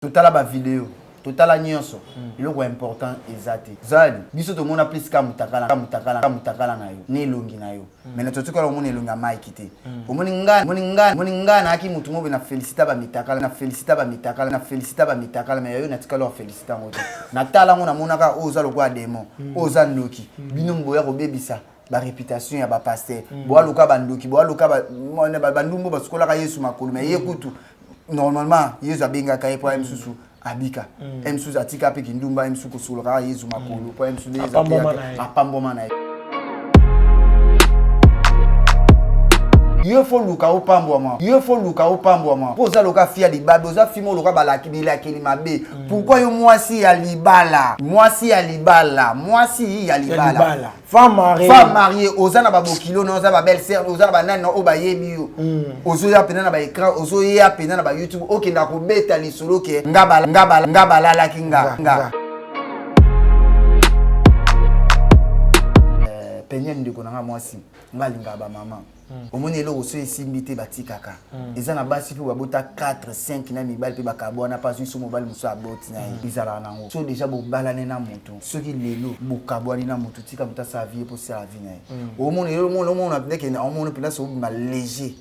Totala ba video, totala nyonso. Eloko ya important eza te. Zali, biso tomona plus ka mutakala, mutakala, mutakala na yo, na elongi na yo. Mais na totikala omona elongi ya Mike te. Omoni nga, omoni nga, omoni nga na aki mutu mobe na felicita ba mitakala, na felicita ba mitakala, na felicita ba mitakala, mais ya yo natikala o felicita ngo te. Na tala ngo namonaka oyo oza lokola demon, oyo oza ndoki. Bino boya kobebisa ba réputation ya ba pasteur. Boya luka ba ndoki, boya luka ba bandumbo basukolaka Yesu makolo, mais ye kutu normalement Yesu abengaka ye po ye mosusu abika, ye mosusu atika mpe kindumba, ye mosusu kosukolaka kaka Yesu makolo po ye mosusu nde apambwama na ye. Yo fo luka opambwama, yo fo luka opambwama mpo oza loka fi ya libabe, oza fi mo loka balaki bilakeli mabe. Pourquoi yo mwasi ya libala, mwasi ya libala, mwasi ya libala, femme mariée, femme mariée, oza na babokilo na oza ba belle sœur, oza na banani na oyo bayebi yo, ozoya mpenza na baécran, ozoya mpenza na bayoutube, okenda kobeta lisolo ke nga balalaki nga nga peniel. Ndeko na nga mwasi, nga alingaka bamama. Omoni eloko so esimbi te, batikaka. Eza na basi mpe babota 4 5 na mibali mpe bakabwana mpe azwi so mobali mosusu aboti na ye. Ezalaka nango so déjà bobalane na motu, soki lelo bokabwani na motu, tika moto asala vie mpo osala vie na ye. Omona omona omona ndeke omona mpenza so obima léger,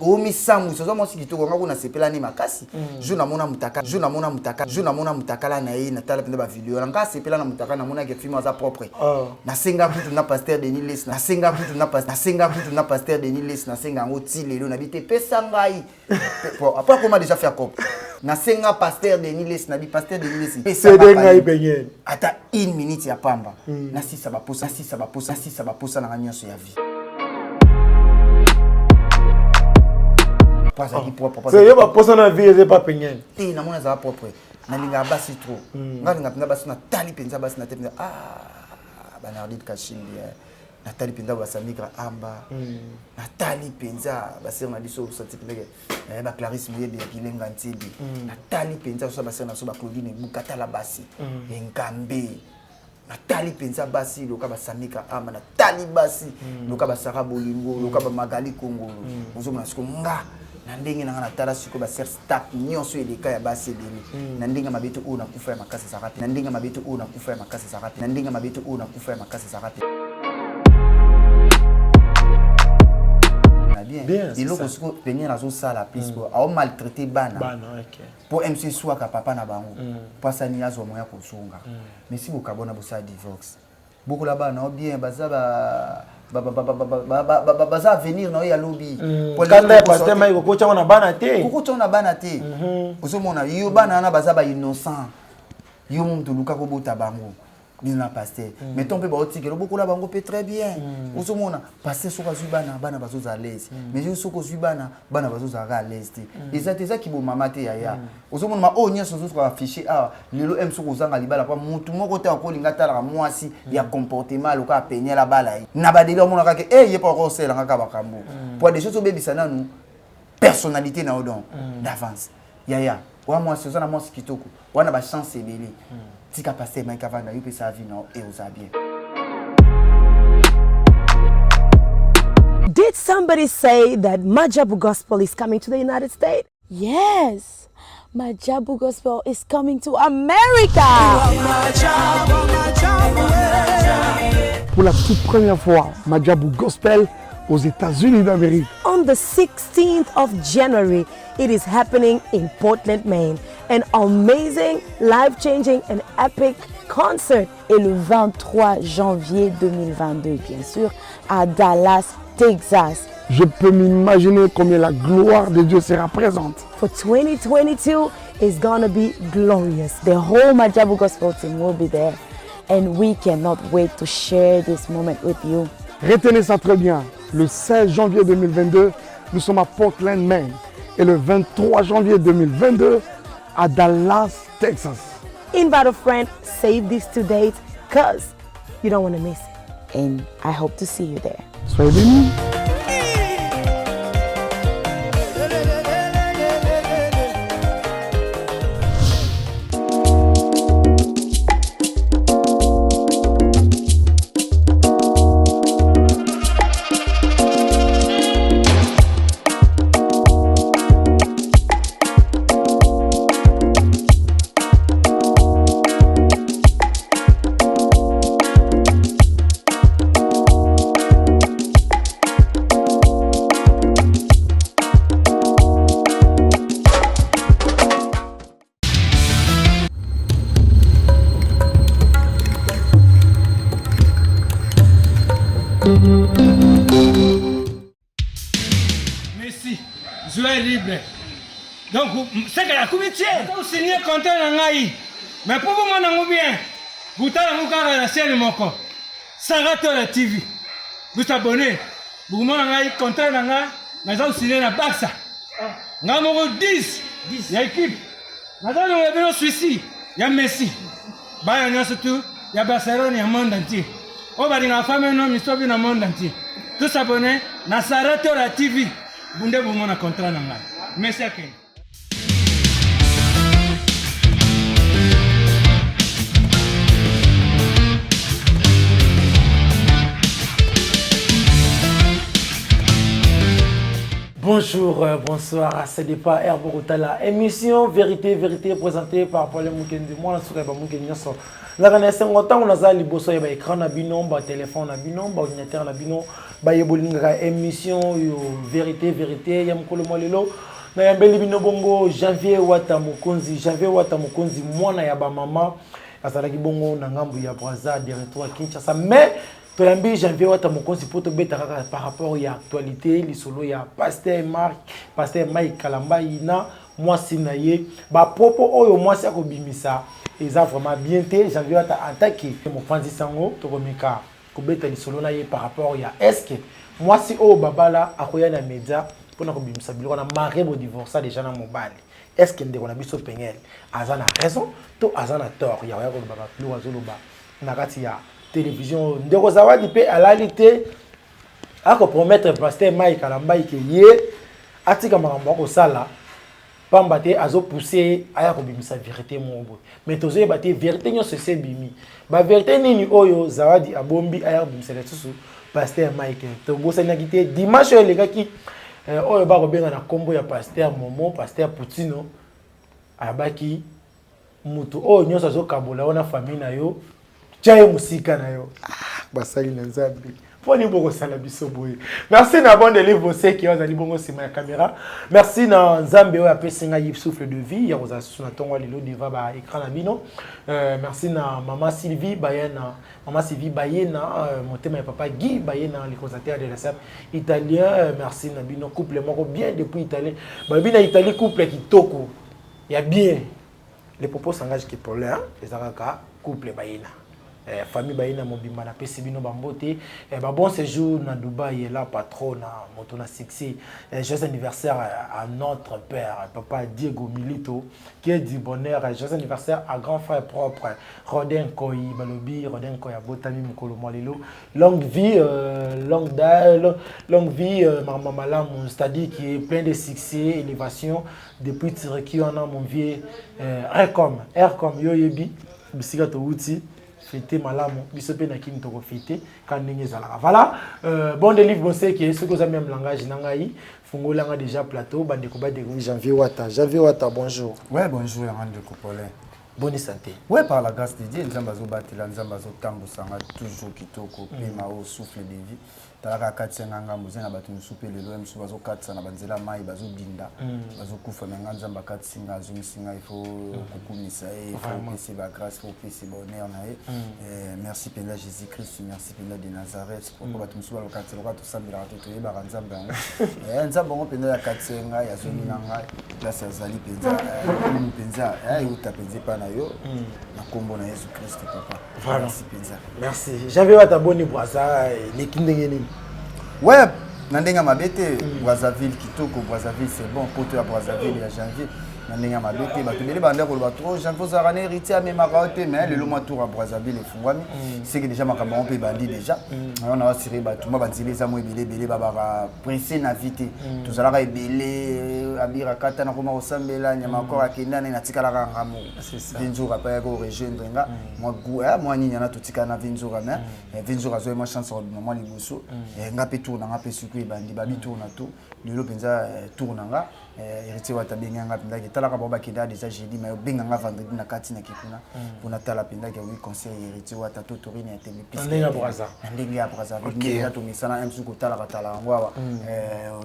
omisambwisa. Oza mwasi kitoko, nga kuna nasepelani makasi jour namona mutaka, jour namona mutaka, jour namona mutakala na ye. Natala mpenza bavideo na nga, asepela na mutaka, namonaki film aza propre. Nasenga kutu na pasteur Denis Lessie, nasenga kutu na nasenga kutu na pasteur Denis Lessie, nasenga yango ti lelo nabi te, pesa ngai après akoma déjà faire cop. Nasenga pasteur Denis Lessie, nabi pasteur Denis Lessie, pesa ngai peniel ata une minute ya pamba, nasisa baposa, nasisa baposa, nasisa baposa nanga nyonso ya vie po azalaki propre. Yo baposa na vie eza pa peniel? Te, namoni azala propre. Nalingaka basi trop, nga alingaka mpenza basi. Natali mpenza basi na te mpenza, ah, banardine Kashimbi, natali mpenza basamigra amba, natali mpenza basere na biso santi mpendeke, baclarisse Moyebi ya Kilenga Ntibi, natali mpenza osa basere na biso baclaudine Ebuka. Tala basi engambe, natali mpenza basi loka basamika amba, natali basi loka basara bolingo, loka bamagali kongolo. Ozomona siko nga na ndenge na nga natala sikoyo basere stap nyonso eleka ya basi ebele na ndenge mabe te. Oyo nakufa ya makasi ezalaka te, na ndenge mabe te. Oyo nakufa ya makasi ezalaka te, na ndenge mabe te. Oyo nakufa ya makasi ezalaka te na bien. Eloko sikoyo peniel azosala plus po aomaltraite bana mpo mc eswaka papa na bango mpo asani azwa moya kozonga. Mais si bokabwana, bosala divorce, bokola bana o bien, baza baza avenir na yo ya lobi. Kanda ya pasteur Mike kokotyango na bana te. Kokotyango na bana te. Ozomona yo bana wana baza bainnocent, yo mo moto oluka kobota bango bino na pasteur, mais to mpe baotikela obokola bango mpe très bien. Ozomona pasteur soki azwi bana, bana bazozala à l'aise, mais yo soki ozwi bana, bana bazozalaka à l'aise te. Eza te, eza kibomama te yaya. Ozomona ma oyo nyonso ozosoka affiche awa lelo m, soki ozanga libala mpo motu moko te akolinga atalaka mwasi ya comportement loka apeniel abala ye na badeli, omonaka ke e ye mpo akosalelanga kaka makambo po deja ozobebisa nanu personnalité na yo. Donc d'avance yaya, wa mwasi oza na mwasi kitoko wana, bachance ebele. Tika pasteur Mike avanda, yo pesa vie na yo e oza bien. Did somebody say that Majabu Gospel is coming to the United States? Yes, Majabu Gospel is coming to America. Pour la toute première fois, Majabu Gospel aux États-Unis d'Amérique. On the 16th of January, it is happening in Portland, Maine. An amazing, life-changing and epic concert. Et le 23 janvier 2022, bien sûr, à Dallas, Texas. Je peux m'imaginer combien la gloire de Dieu sera présente. For 2022 is gonna be glorious. The whole Majabu Gospel team will be there and we cannot wait to share this moment with you. Retenez ça très bien. Le 16 janvier 2022, nous sommes à Portland, Maine. Et le 23 janvier 2022, à Dallas, Texas. Invite a friend, save these two dates, 'cause you don't want to miss it. And I hope to see you there. Soyez bénis. Joueur libre. Donc seke akomi tie. O signer contrat na ngai. Mais po bomona yango bien, botala yango kaka na chaîne moko. Sarah Tola TV. Vous s'abonner. Bokomona ngai contrat na ngai naza ko na Barça. Ngai moko 10 ya équipe. Naza longola bino Suisse ya Messi. Bana nyonso tu ya Barcelone ya monde entier. Oyo balingaka femme no misobi na monde entier. Tous s'abonner na Sarah Tola TV. Bunde bomona contrat na ngai. Messi akende. Bonjour, euh, bonsoir, c'est pas Air Bogotala. Émission Vérité, Vérité présentée par Paul Mukendi. Moi, je suis Mukendi. Nazalaka na esengo ntango naza liboso ya baécran na bino, batelefone na bino, baordinateur na bino, baye bolingaka émission oyo Vérité, Vérité ya mokolo mwa lelo. Nayambeli bino bongo Janvier Wata Mokonzi. Janvier Wata Mokonzi, mwana ya bamama, azalaki bongo na ngambo ya Brazza, de retour à Kinshasa. Mais toyambi Janvier Wata Mokonzi mpo tobeta kaka par rapport ya actualité, lisolo ya pasteur Mark, pasteur Mike Kalambayi na mwasi na ye. Bapropos oyo mwasi akobimisa eza vraiment bien te. Janvier Wata en tant que mopanzi sango, tokomeka kobeta lisolo na ye par rapport ya est-ce que mwasi oyo babala akoya na média mpona kobimisa biloko na mari bodivorça déjà na mobali. Est ce que ndeko na biso Pengel aza na raison to aza na tort ya koya koloba babiloko azoloba na kati ya télévision oyo? Ndeko Zawadi mpe alali te, akopromettre pasteur Mike Kalambayi ke ye atika makambo akosala, pamba te azopousse ye aya kobimisa vérité moko boye. Mais tozoyeba te vérité nyonso esi ebimi, bavérité nini oyo Zawadi abombi aya kobimisa lisusu pasteur Mike. Tobosanaki te dimanche oyo elekaki, oyo bakobenga na nkombo ya pasteur Momo, pasteur Poutino, ayabaki motu oyo nyonso azokabola yo na famille na yo, tia ye mosika na yo. Ah, basali na Nzambe, mpo nini bokosala biso boye? Merci na Bon Delive Boseki oyo azali bongo nsima ya caméra. Merci na Nzambe oyo apesi ngai souffle de vie ya kozala susu na ntongo ya lelo devant baécran na bino. Merci na mama Sylvie Bayena, mama Sylvie Bayena, motema ya papa Guy Bayena, le conservateur de la SAP italien. Merci na bino, couple moko bien depuis Italien. Balobi na Italie couple kitoko ya bien. Les propos s'engagent qui pour l'un, eza kaka couple Bayena. Famille Bayena mobimba, napesi bino bambote, ba bon séjour na Dubaï, la patron na moto na succès. Joyeux anniversaire à notre père, papa Diego Milito, qui est du bonheur. Joyeux anniversaire à grand frère propre Rodin Koy. Balobi Rodin Koy abotami mokolo mwa lelo. Longue vie, longue vie, mama malamu, c'est-à-dire qui est plein de succès, élévation depuis Turquie wana, mon vieux Rcom Rcom, yo yebi bisika towuti. Fete malamu, biso mpe na kini tokofete ka ndenge ezalaka. Voilà, bon Delive Boseke, soki oza même langage na ngai, fungolanga déjà plateau, bandeko badécouvrir Janvier Wata. Janvier Wata, bonjour. Ouais, bonjour, yanga ndeko Paulin. Bonne santé? Ouais, par la grâce de Dieu, Nzambe azobatela, Nzambe azotambusanga toujours kitoko, pema o souffle de vie. Talaka kati ya ngambo eza na bato mosusu mpe lelo ya mosusu bazokatisa na banzela mai, bazodinda, bazokufa na nga. Nzambe akatisi nga, azongisi nga. Il faut kokumisa ye, il faut opesi bagrâce, faut opesi bonheur na ye. Merci mpenza Jésus Christ, merci mpenza de Nazareth. Pourquoi bato mosusu balokatisa lokola tosambelaka te, toyebaka Nzambe yango. Nzambe yango mpenza yakatisi ye ngai, azongi na ngai place azali mpenza lokumu mpenza euta mpenza epai na yo na nkombo na Yesu Christ, papa. Merci mpenza. Merci Janvier Wata. Boni Brazza, eleki ndenge nini? Ouais, na ndenge ya mabe te. Brazzaville kitoko, Brazzaville c'est bon. Poto ya Brazzaville ya Janvier, na ndenge ya mabe te. Bato ebele banda koloba trop Janvier ozalaka na héritier, amemaka yo te. Mais lelo mwa tour ya Brazzaville efungwami, seke déjà makambo yango mpe ebandi déjà. Yango na wasire bato mwa banzela eza mwa ebele ebele, babaka pressé na vie te. Tozalaka ebele, abira kata nakoma kosambela nyama akor akenda nde natikalaka nga moko. Vinzoka mpe ayaki korejoindre nga mwa mwa nini wana, totikala na Vinzoka. Mais Vinzoka azwaki mwa chance kobima mwa liboso, nga mpe tour na nga mpe sikoyo ebandi. Babi tour na tour, lelo mpenza tour na nga. Eh, héritier wata abengi nga mpenza ke talaka bango bakenda déjà jeudi mais obenga nga vendredi na kati na kikuna mpo natala mpenza ke oui, concert ya Héritier Wata to Torine ya tembe. Na ndenge ya Brazza. Na ndenge ya Brazzaville, ndenge tomesana msu kotalaka tala yango awa.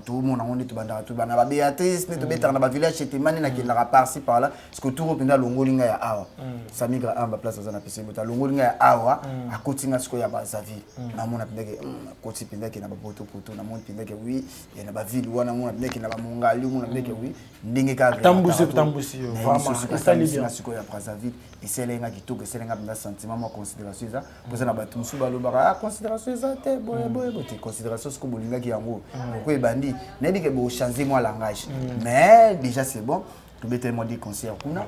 Tomona yango nde tobandaka, tobanda ba Béatrice, nde tobetaka na bavillage etemani, nakendaka par-ci par-là. Parce que tour mpenza alongoli ngai ya awa, Samigra amba place aza na pese moto, alongoli ngai ya awa, akoti nga sikoyo ya Brazzaville. Namona mpenza ke akoti mpenza ke na bapotopoto, namoni mpenza ke oui, na baville wana, mona mpenza ke na bamongali, omona mpenza ke oui, ndenge kaka. Tambusi, tambusi yo, vraiment, esali bien. Sikoyo ya Brazzaville esalenga kitoko, esalenga mpenza sentiment mwa considération. Eza mpoza na bato mosusu balobaka: "Ah, considération eza te, boye boye boye te." Considération sikoyo bolingaki yango oko ebandi, nayebi ke bochange mwa langage, mais déjà c'est bon. Tobeteli mwa des concert kuna,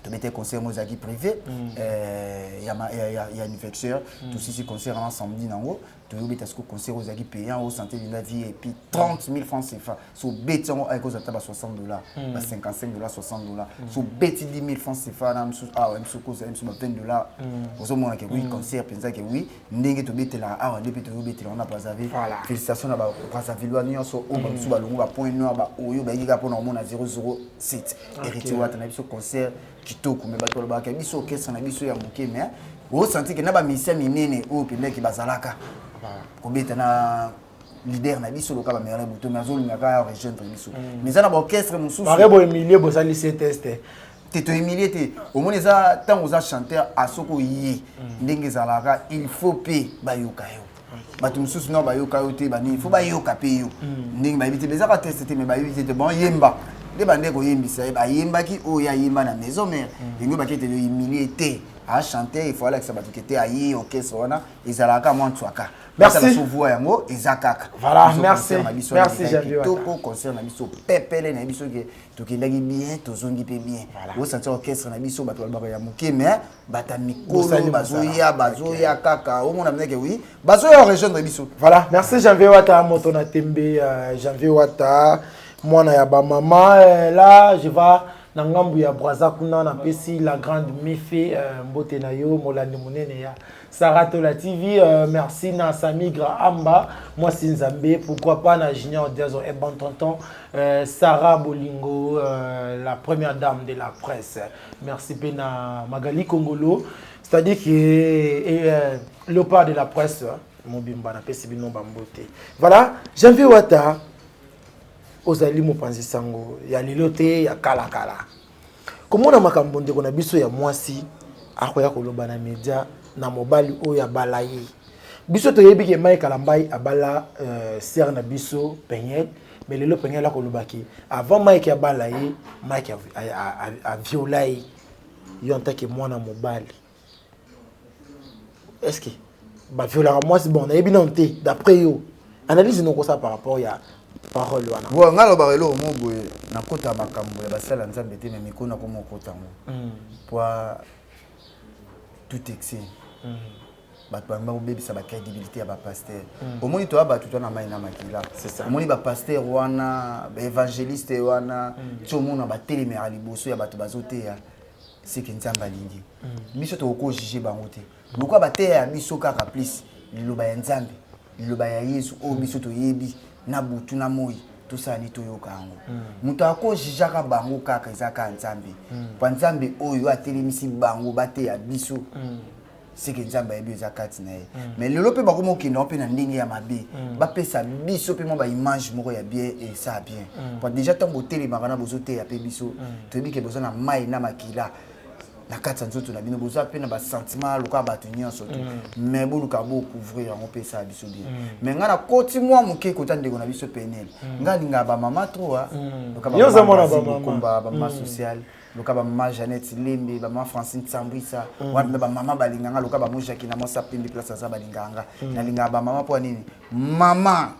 tobeteli concert mo ezalaki privé ya anniversaire. Tosisi concert wana samedi nango, toyobeta siko concert oyo ezalaki payant o santé de la vie, et puis 30 000 francs CFA. So obeti yango, ayeko ata ba 60 $, ba 55 $, 60 $. So obeti 10 000 francs CFA na mosusu awa, mosusu kozala mosusu ba 20 $. Ozomona ke oui, concert mpenza ke oui, ndenge tobetelaka awa nde mpe toyobetelaka na Brazzaville. Félicitation na Babrazzaville nyonso oyo bamosusu balongo bapoint noir, baoyo bayiki kaka mpona komona 007 Héritier Wata na biso. Concert kitoko, mais bato balobaka biso orchestre na biso ya moke, mais osanti ke na bamusicien minene oyo mpendaki bazalaka kobeta na leader na biso loka bamerle buto, mais azolingaka ya rejoindre biso, mais eza na baorchestre mosusu. Bare bohumilie, bosalisi test. Te, tohumilie te. Omoni, eza ntango oza chanteur, asoki oye ndenge ezalaka, il faut mpe bayoka yo. Bato mosusu nao bayoka yo te, banini, faut bayoka mpe yo ndenge bayebi te. Ezaka test te, mais bayebi te te. Bon, yemba nde bande koyembisa ye, bayembaki oyo ayemba na maison mère ndenge baki ete humilie te. Achante, il faut alakisa bato ke te, aye orchestre wana ezalaka mwa ntwaka. Merci. Voix yango eza kaka. Voilà, merci. Merci, Janvier. Kitoko, concert na biso pepele na biso ke tokendaki bien, tozongi mpe bien. Osentir orchestre na biso, bato balobaka ya moke, mais bato ya mikolo bazoya, bazoya kaka. Omona mneke oui, bazoya rejoindre biso. Voilà, merci Janvier Wata, moto na tembe, Janvier Wata, mwana ya bamama. Là je vais na ngambu ya Braza kuna, napesi la grande Mife mbote na yo, molandi monene ya Saratola TV. Merci na Samigra Amba, mwasi Nzambe, pourquoi pas na Junior Diazo et bon tonton Sarah Bolingo, la première dame de la presse. Merci pe na Magali Kongolo, c'est-à-dire que léopard de la presse mobimba, napesi bino bambote. Voilà, Janvier Wata, ozali mopanzi sango ya lelo te, ya kalakala. Komona makambo ndeko na biso ya mwasi akoya koloba na media na mobali oyo abala ye, biso toyebi ke Mike Kalambai abala sœur na biso Peniel, mais lelo Peniel akolobaki avant Mike abala ye, Mike aviola ye. Yo en tant que mwana mobali, est ce que baviolaka mwasi? Bon, nayebi nano te, d'après yo, analyse nokosala par rapport ya parole wana? Bon, nga alobaka eloko mo boye: nakota makambo ya basala Nzambe te, mais mikolo nakoma okota yango po tout excès bato bango bakobebisa bacrédibilité ya bapasteur. Omoni, toya bato toa na mai na makila. Omoni bapasteur wana, baévangéliste wana, ti omona batelemaka liboso ya bato bazoteya, seke Nzambe alingi biso. Tokoki bango te lokola bateya ya biso kaka plus liloba ya Nzambe, liloba ya Yesu oyo biso toyebi na butu na moi, tosala nini, toyoka yango. Moto akojijaka bango kaka eza kaka Nzambe, po Nzambe oyo atelemisi bango bateya biso, seke Nzambe ayebi eza kati na ye. Mais lelo mpe bakoma okenda mpe na ndenge ya mabe, bapesa biso mpe mwa baimage moko ya bien, esa bien. Po déjà ntango botelemaka na bozoteya mpe biso, toyebi ke boza na mai na makila na kati ya nzoto na bino, boza mpe na basentiment lokola bato nyonso to, mais boluka bocouvrir yango mpe esala biso bien. Mais ngai nakoti mwa moke kota ndeko na biso Penel. Ngai alingaka bamama trop, loka bamama sociale, loka bamama Jeannette Lembe, bamama Francine Sambwisa wana mpe bamama balinganga, loka bamo Jacki na mwasi apembi place aza, balingaka nga. Nalingaka bamama mpo ya nini? Mama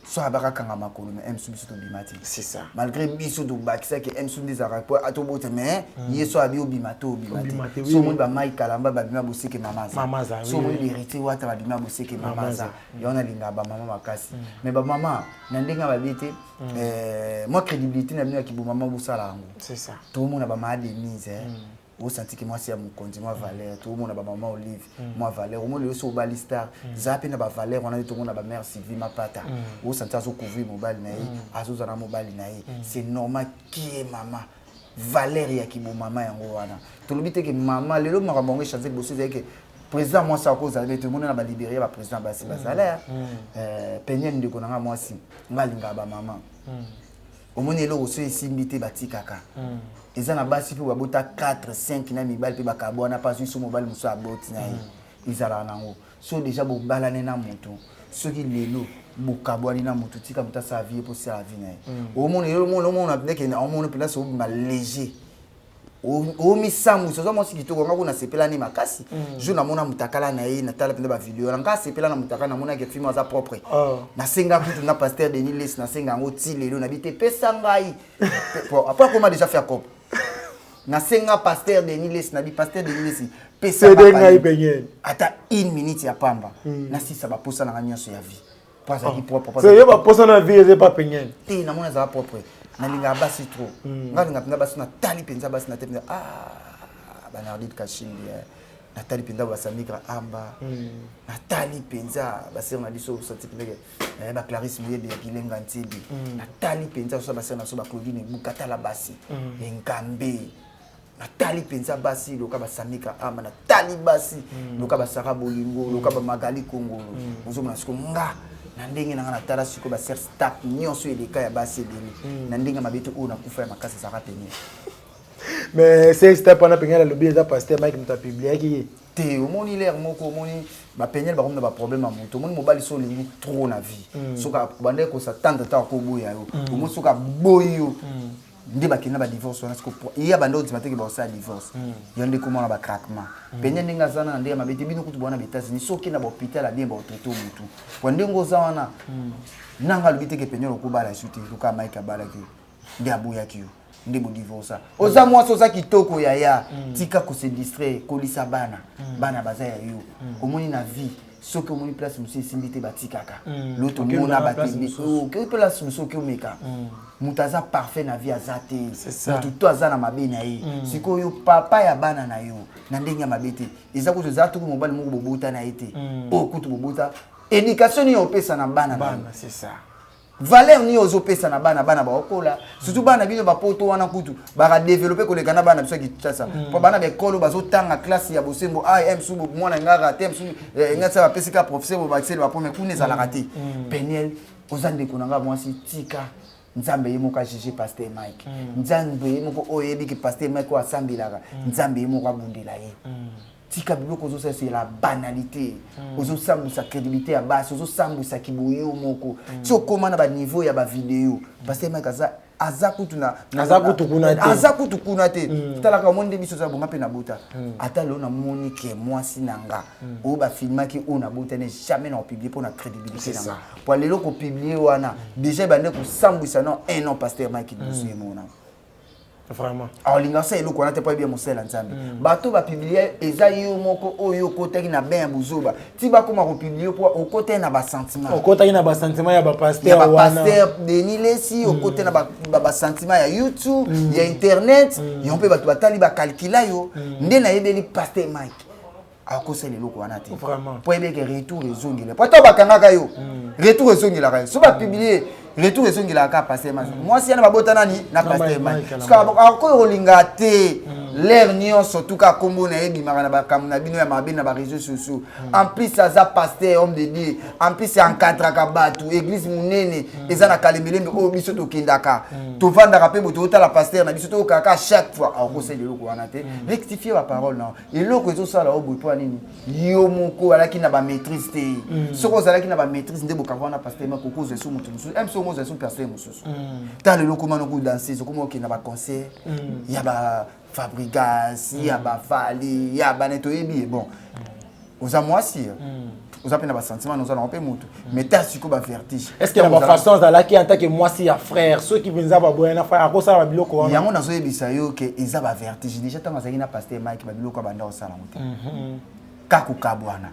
so abaka kanga makolo, mais msu biso tobima te. C'est ça. Malgré biso tobakisaki msu nde ezalaka po atobota, mais ye so abi obima te, obima te. So omoni bamai Kalamba babima, boseke mama aza. So omoni Héritier Wata babima, boseke mama aza. Yango nalingaka bamama makasi. Mais bamama na ndenge ya babi te, mwa crédibilité na bino ya kibomama, bosala yango. C'est ça. Tomona bamama Denise. Osanti ke mwasi ya mokonzi, mwa valeur. Tokomona bamama Olive, mwa valeur. Omoni lelo so obali star, zala mpe na bavaleur wana nde tomona bamare Sylvie Mapata. Osanti azocouvrir mobali na ye, azozala na mobali na ye, c'est normal. Kie mama valeur ya kibomama yango wana. Tolobi te ke mama lelo makambo yango echange. Liboso ezali ke président mwasi akozala be. Tomoni na balibéria baprésident basi bazala. Peniel, ndeko na nga mwasi, nga alingaka bamama. Omoni eloko so esimbi te, batikaka. Eza na basi mpe babota 4, 5 na mibali mpe bakabwana mpe azwi so mobali mosusu aboti na ye. Ezalaka nango. So déjà bobalani na moto, soki lelo bokabwani na moto, tika moto asala vie mpo osala vie na ye. Omona eloko, omona ndeke omona mpenza so obima léger, omisambwisa. Oza mwasi kitoko. Nga kuna nasepelani makasi jour namona mutakala na ye. Natala mpenza bavideo na nga, asepela na mutakala. Namonaki film aza propre. Nasenga kutu na pasteur Denis Lessie, nasenga yango ti lelo nabi te, pesa ngai po akoma déjà faire cop. Nasenga pasteur Denis Lessie, nabi: "Pasteur Denis Lessie, pesa ngai Peniel ata une minute ya pamba, nasisa baposa na nga nyonso ya vie", po azalaki propre. Yo baposa na vie eza pa Peniel? Te, namoni azala propre. Nalingaka basi trop. Nga alinga mpenza basi. Natali mpenza basi na te mpenza, ah, Banardit Kashimbi, natali mpenza Basamigra Amba, natali mpenza basere na biso sati mpenzake, Baclarisse Moyebi ya Kilenga Ntibi. Natali mpenza so basere na biso Baclaudine Ebuka. Tala basi Engambe. Natali mpenza basi loka Basamika Amba, natali basi loka Basara Bolingo, loka Bamagali Kongolo. Ozomona siko nga na ndenge na nga natala sikoyo basere stap nyonso eleka ya basi ebele na ndenge mabe te. Oyo nakufa ya makasi ezalaka pene. Mais se step wana, Peniel alobi eza pasteur Mike moto apubliaki ye. Te, omoni lere moko, omoni bapeniel bakomi na baproblème ya moto. Omoni mobali so olingi trop na vie, soki abandaki kosatendre ta akoboya yo. Omoni soki aboyi yo nde bakende na badivorce wana. Siko ye abanda ondima teke bakosala divorce yo nde komona bacraquement. Pene ndenge aza na ndenge ya mabe te. Bino kutu bwana baÉtats-Unis, soki na bahôpital ya bien, baotraite motu po ndenge oza wana. Nanga alobi teke pene okobala esu te. Luka Mike abalaki yo nde aboyaki yo nde bodivorsa. Oza mwasi, oza kitoko yaya, tika kose distraire. Kolisa bana, bana baza ya yo. Omoni na vie, soki omoni place mosusu esimbi te, batikaka. Lo tomona bato oke place mosusu, oke omeka. Moto aza parfait na vie aza te. Moto to aza na mabe na ye. Sikoyo papa ya bana na yo, na ndenge ya mabe te, eza kutu eza tuku mobali moko bobota na ye te. Oyo kutu bobota, éducation nini opesa na bana na yo? C'est ça. Valeur nini ozopesa na bana? Bana baokola, surtout bana bino bapoto wana kutu bakadéveloppe koleka na bana biso ya Kinshasa, mpo bana baekole bazotanga classe ya bosembo. A msu mwana ngaka te, msu nga sa bapesi ka professeur bobakiseli baprome. Kuna ezalaka te. Peniel, oza ndeko na nga mwasi, tika Nzambe ye moko ajuge pasteur Mike. Nzambe ye moko oyo oyebi ke pasteur Mike oyo asambelaka, Nzambe ye moko abundela ye. Tika biloko ozosala, c'est la banalité. Ozosambwisa crédibilité ya basi, ozosambwisa kiboyo moko ti okóma na baniveau ya bavideo. Pasteur Mike aza kutu na Aza kutu kuna te. Aza kutu kuna te. Talaka, omoni nde biso oza bonga mpe nabota. Ata lelo namoni ke mwasi na nga oyo bafilmaki oyo nabotani, jamais na kopublie mpo na crédibilité na nga. Po lelo kopublie wana déjà ebande kosambwisa no un an pasteur Mike liboso ye mona. Vraiment. Aolinga osala eloko wana te mpo ayebi ya mosala ya Nzambe. Bato bapublie, eza yo moko oyo okotaki na bain ya buzoba ti bakóma kopublie mpo okotaki na basentiment. Okotaki na basentiment ya ya bapasteur wana. Bapasteur Denis Lessie, okoti na basentiment ya YouTube, ya internet. Yango mpe bato batali, bakalkila yo. Nde nayebeli pasteur Mike akosala eloko wana te. Vraiment. Mpo ayebeke retour ezongela, po ata bakangaka yo, retour ezongelaka yo. So bapublie, retour ezongelaka kaka pasteur Mike. Mwasi yana babota nani na pasteur Mike. Mike akoki kolinga te lere nyonso tuka nkombo na ye ebimaka na bakambo na bino ya mabe na baréseau sociaux. En plus aza pasteur, homme de Dieu. En plus encadraka bato, église monene eza na Kalembelembe oyo biso tokendaka, tovandaka mpe boye, totala pasteur na biso, tokokaka chaque fois. Akosala eloko wana te. Rectifie baparole na eloko ezosala oyo boye. Mpo ya nini? Yo moko alaki na bamaîtrise te. Soki ozalaki na bamaîtrise nde bokava wana, pasteur Mike okozwa esu moto mosusu, mso okozwa esu pasteur mosusu. Tala lelo okoma noko danseuse, okoma okende na baconcert ya bafabrigas, ya bafali, ya bana toyebi ye. Bon, oza mwasi, oza mpe na basentiment, oza nango mpe motu, mais ta sikoyo bavertige. Est ce que na bafaçon azalaki en tant que mwasi ya frère, soki mpenza baboya na frère, akosala babiloko wana? Yango nazoyebisa yo ke eza bavertige. Déjà ntango azalaki na pasteur Mike, babiloko abanda kosala yango te. Kaka kokabwana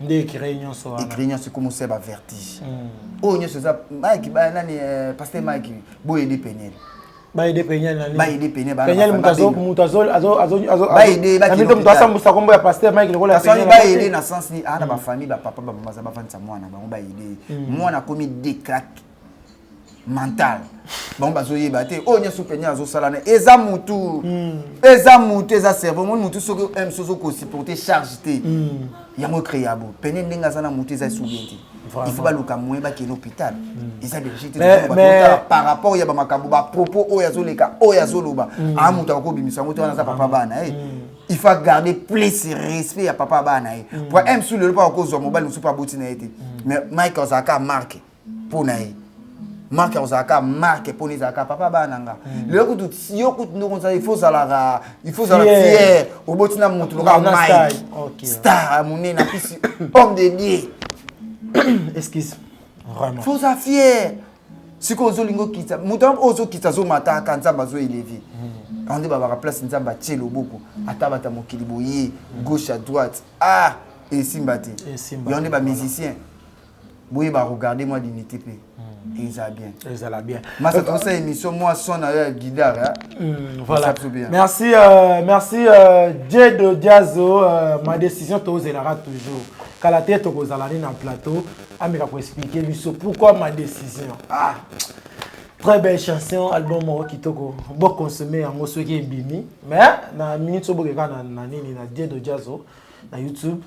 nde écrit nyonso wana. Écrit nyonso ekoma osala bavertige oyo nyonso. Eza Mike nani, pasteur Mike, boyede Peniel. Baaider Peniel na nini? Baaider Peniel, bana Peniel ba- moto azo babenga. moto azo azo azo azo Baaider, na bakende mito moto hôpital. asambwisa kombo ya pasteur Mike lokola Kasi wana Peniel baaider na sens ni aa na bafamille, bapapa, bamama baza bafandisa mwana bango, baaider mwana akomi détraqué mental, bango bazoyeba te oyo nyonso Peniel azosala na eza mutu, eza mutu, eza cerveau. Moni mutu soki m soki okosupporter charge te, yango ecréa bo Peniel ndenge aza na mutu eza esu bien te. Il faut baluka moyen bakende hôpital, eza danger te. Tozotala par rapport ya bamakambo, bapropos oyo azoleka, oyo azoloba, aa moto akobimisa yango te. Wana aza papa bana ye, il faut garder plus respect ya papa bana ye po m su lelo mpo akozwa mobali mosusu mpo aboti na ye te. Mais Mike azalaka marke mpo na ye, marke azalaka marke mpona ezalaka papa bana nga. Lelo kutu yo kutu ndoko ozala, il faut ozalaka, il faut ozala Fier. fier, oboti na motu lokola Na star. Mike, star ya monene, apisi homme de Dieu. Excuse, vraiment. Faut oza fier. Sikoyo ozolinga okita moto wana oyo ozokita, azomataka, Nzambe azoélever yango nde babaka place Nzambe atie loboko. Ata bata mokili boye gauche à droite, ah, esimba te. Esimba Yango nde te. Bamusicien boyeba regarder mwa dignité mpe eza bien. Ezala bien. Masa tosala émission mwa son na yo ya guitare. Voilà. Ça bien. Merci, merci Diedo Diazo. Ma décision tozelaka toujours. Kala te tokozala ni na plateau. Ameka ko expliquer biso pourquoi ma décision. Ah. Très belle chanson, album moko kitoko. Bo consommer yango soki ebimi. Mais na minute oyo bokeka na nini na Diedo Diazo na YouTube.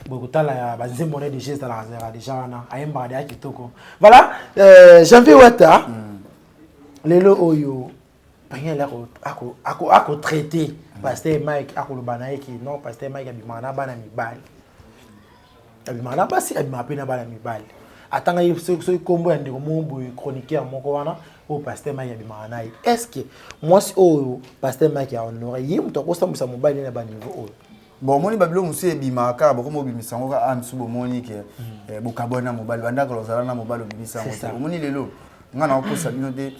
Bokotala ya banzembo na déjà ezalaka ezalaka déjà wana, ayembaka deya kitoko. Voilà, Janvier Wata, lelo oyo Peniel akotraiter pasteur Mike, akoloba na ye ki non, pasteur Mike abimaka na bana mibali, abimaka na basi, abimaka mpe na bana mibali. Atanga ye soki nkombo ya ndeko moko boye, chroniqueur moko wana oyo pasteur Mike abimaka na ye. Est ce que mwasi oyo pasteur Mike ya honore ye, moto akosambwisa mobali na baniveau oyo? Bon, omoni babilo mosusu ebimaka kaka, bokoma obimisa yango kaka. Mosusu bomoni ke bokabwani na mobali, bandaka ozala na mobali, obimisa yango te. Omoni lelo ngai nakokosa bino te,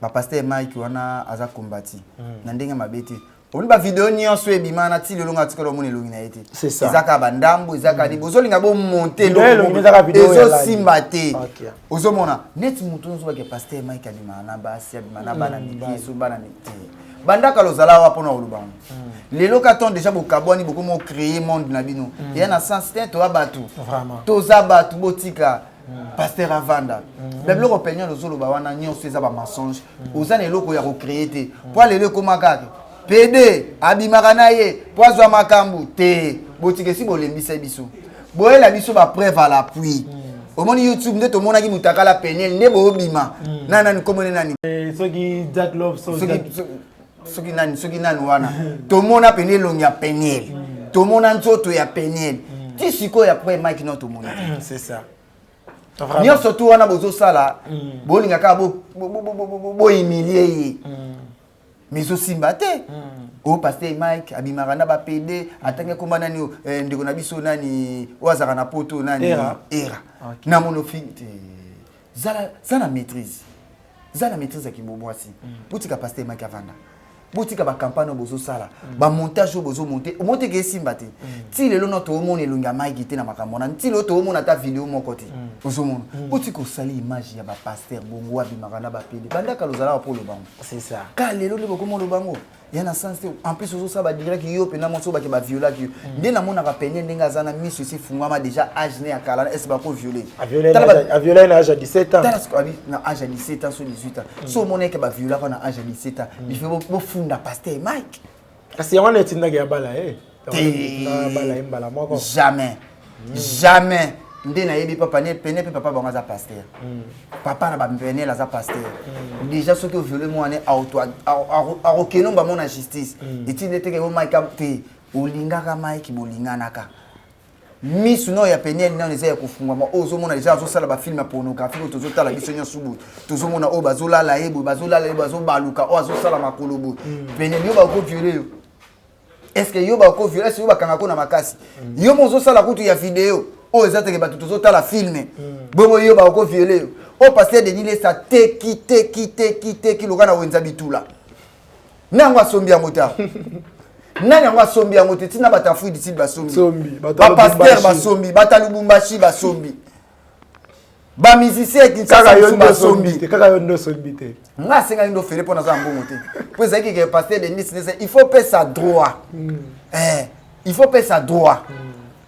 bapasteur Mike wana aza kombati na ndenge mabe te. Omoni bavideo nyonso ebima na ti lelo, ngai atikala omona elongi na ye te. C'est ça. Eza kaka bandambo, eza kaka bozolinga bomonter. Video elongi eza kaka video ya Ezosimba te. Ozomona neti motu nyonso bake pasteur Mike abimaka na basi, abimaka na bana mike, so bana mike bandaka ozala awa mpona koloba ngo. Lelo ka ton déjà bokabwani, bokomi ocréer monde na bino, eya na sens te. Toza bato, toza bato, botika pasteur avanda. Mais biloko Peniel ozoloba wana nyonso eza bamensonge. Oza na eloko ya kocréer te, po lelo ekóma kaka pd abimaka na ye po azwa makambo te. Botika, esi bolembisa biso, boyela biso bapreuve à l'appui. Omoni YouTube nde tomonaki mutakala Peniel nde boobima na nani, komone nani? Soki Jack Love so. Soki nani, soki nani wana, tomona pene elongi ya Peniel, tomona nzoto ya Peniel ti sikoyo. Après Mike no tomona te. C'est ça. Nyonso tu wana bozosala, bolinga kaka bohumilie ye, mais ezosimba te. Oyo pasteur Mike abimaka na bapd, atangi akoma nani oyo, ndeko na biso nani oyo azalaka na poto nani? Era. Era na monofi te. Zala za na maîtrise, za na maîtrise ya kibobwasi. Botika pasteur Mike avanda, botika bacampagne oyo bozosala, bamontage oyo bozomonter, omoteke esimba te. Ti lelo no toomona elongi ya Mike te na makambo wana, ti lelo toomona ata video moko te. Ozomona, botika osala image ya bapasteur bongo abimaka na bapd, bandaka ozalaka mpo oloba ngo. C'est ça. Ka lelo nde bokoma oloba ngo, ya na sens te. En plus ozosala badirect, yo mpena mwasi oyo bake baviolaki yo. Nde namonaka pene ndenge aza na miso esi efungwama déjà, âge ne ya kala ese bakoviole. Aviolé na âge ya 17 ans. Tala sikoyo, abi na âge ya 17 ans so 18 ans, so omona eke baviolaka na âge ya 17 ans, il faut bofunda pasteur Mike. Kasi yango wana etindaki ya bala ye. Te. Bala ye mbala moko. Jamais, jamais. Nde nayebi papa ne pene mpe papa bango aza pasteur, papa na bapenel aza pasteur déjà. Soki oviole mwana, akokende bango na justice. Etindi teke o Mike te, olingaka Mike, bolinganaka. Misu no ya Peniel nano eza ya kofungwama. Oyo ozomona deja azosala bafilm ya pornographie oyo tozotala biso nyonso boye, tozomona oyo bazolala ye boye, bazolala ye boye, azobaluka, oyo azosala makolo boye. Peniel, yo bakoviole yo, est ce que yo bakoviole? Est ce yo bakangako na makasi? Yo mo ozosala kutu ya video oyo eza teke bato tozotala film bongo, yo bakoviole yo? Oyo pasteur Denis Lesa teki teki teki teki loka na wenza bitula na yango, asombi yango te. Nani yango asombi yango te? Ntina bato Afrique du Sud basombi, Sombi, bato ya bapasteur Lubumbashi. Basombi, bato ya Lubumbashi basombi. Bamusicien ya Kinshasa mosusu basombi. Kaka yo nde osombi te. Nga asengaki ndo fele mpo naza na mbongo te, mpo ezalaki ke pasteur Denis Nese, il faut pesa droit. Il faut pesa droit.